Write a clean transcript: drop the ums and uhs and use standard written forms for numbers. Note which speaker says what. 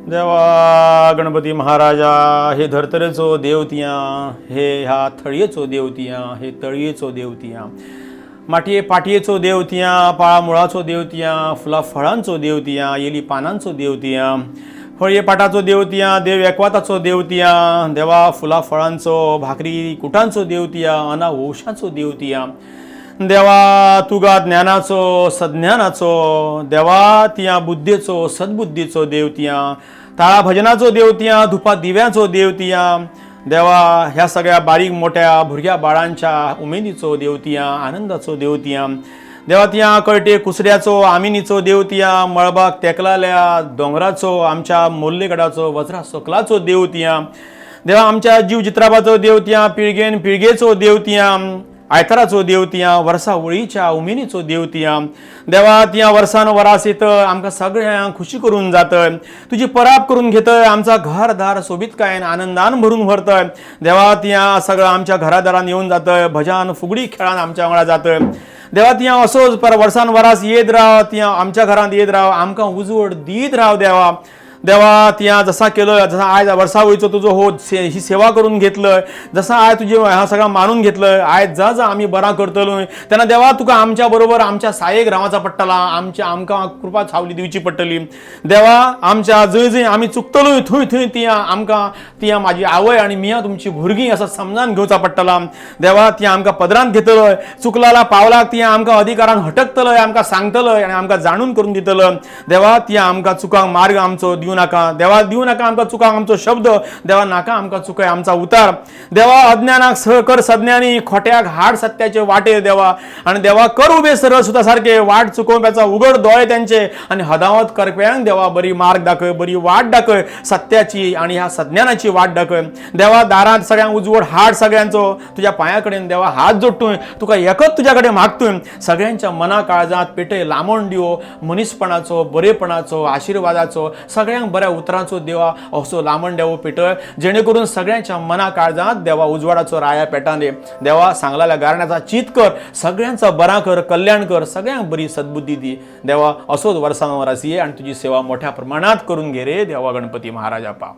Speaker 1: देवा गणपती महाराजा, हे धर्तरेचो देवतियां, हे ह्या थळयेचो देवतियां, हे तळयेचो देवतियां, माटये पाटयेचो देवतियां, पाळा मुळाचो देवतियां, फुलां फळांचो देवतियां, येली पानांचो देवतियां, फळये पाटाचो देवतियां, देव एकवाताचो देवतियां, देवा फुलां फळांचो, भाकरी कुटांचो देवतियां, अना वंशाचो देवतियां, देवा तुगा ज्ञानाचो सज्ञानाचो देवा, तिया बुद्धीचो सद्बुद्धीचो देवतियां, ताळा भजनाचो देवतियां, धुपा दिव्याचो देवतियां, देवा ह्या सगळ्या बारीक मोठ्या भुरग्या बाळांच्या उमेदीचो देवतियां, आनंदाचो देवतियां, देवा तिया कळटे कुसड्याचो आमिनीचो देवतियां, मळबाक तेकलाल्या दोंगराचो आमच्या मोल्लेगडाचो वज्रा सोकलाचो देवतियां, देवा आमच्या जीव जित्राबाचो देवतियां, पिळगेन पिळगेचो देवतियां, आयताराचो देवतियां, वर्सा वळीच्या उमेदीचो देवतियां, देवा तियां वर्सान वरास येतय आमकां सगळ्यांक खुशी करून जातय, तुजी पराब करून घेतय, आमचा घरदार सोबीतकायेन आनंदान भरून व्हरतय. देवा तियां सगळं आमच्या घरादारान येवन जातय, भजन फुगडी खेळान आमच्या वांगडा जातय. देवा तियां असोच पर वर्सान वरास येत राव, तियां आमच्या घरांत येत राव, आमकां उजवड दीत राव. देवा देवा तियां जसा केलं, जसा आयज वर्सा वयचो तुजो हो ही सेवा करून घेतलंय, जसा आयज तुजें ह्या सगळं मानून घेतलंय, आयज जा जा आमी बरां करतलोय तेन्ना देवा तुका आमच्या बरोबर आमच्या सायेक रावचा पडटला, आमच्या आमकां कृपा सावली दिवची पडटली. देवा आमच्या जंय जंय आमी चुकतलोय थंय थंय तियां आमकां तियां माझी आवय आनी मिया तुमची भुरगीं असो समजान घेवचा पडटला. देवा तियां आमकां पदरांत घेतलोय, चुकलाला पावलाक तियां आमकां अधिकारान हटकतलोय, आमकां सांगतलोय आनी आमकां जाणून करून दितलो. देवा तियां आमकां चुकांक मार्ग आमचो दिवं नाका, देवा दिवं नाका आमकां चुकांक आमचो शब्द, देवा नाका आमकां चुकय आमचा उतार. देवा अज्ञानाक कर सज्ञानी, खोट्याक हाड सत्याचे वाटे देवा, आणि देवा कर उभे सरळ सुद्धा सारखे वाट चुकोवप्याचा उघड दोळे त्यांचे, आणि हदावत करप्यांक देवा बरी मार्ग दाखय, बरी वाट दाखय, सत्याची आणि ह्या सज्ञानाची वाट दाखय. देवा दारात सगळ्यांक उजवड हाड सगळ्यांचो, तुझ्या पांया कडेन देवा हात जोडतोय, तुका एकच तुझ्या कडेन मागतोय, सगळ्यांच्या मना काळजात पेटय लांबण दिवो मनीसपणाचो, बरेपणाचो, आशिर्वादाचो, सगळ्यांक बऱ्या उतरांचो देवा असो लांबण देवो पेटय, जेणे करून सगळ्यांच्या मना काळजात देवा उजवाडाचो राया पेटान दे. देवा सांगलाल्या गारण्याचा चीत कर, सगळ्यांचा बरा कर, कल्याण कर, सगळ्यांक बरी सद्बुद्धी दी. देवा असोच वर्सान वरास ये आणि तुझी सेवा मोठ्या प्रमाणात करून घे रे देवा गणपती महाराजा पा.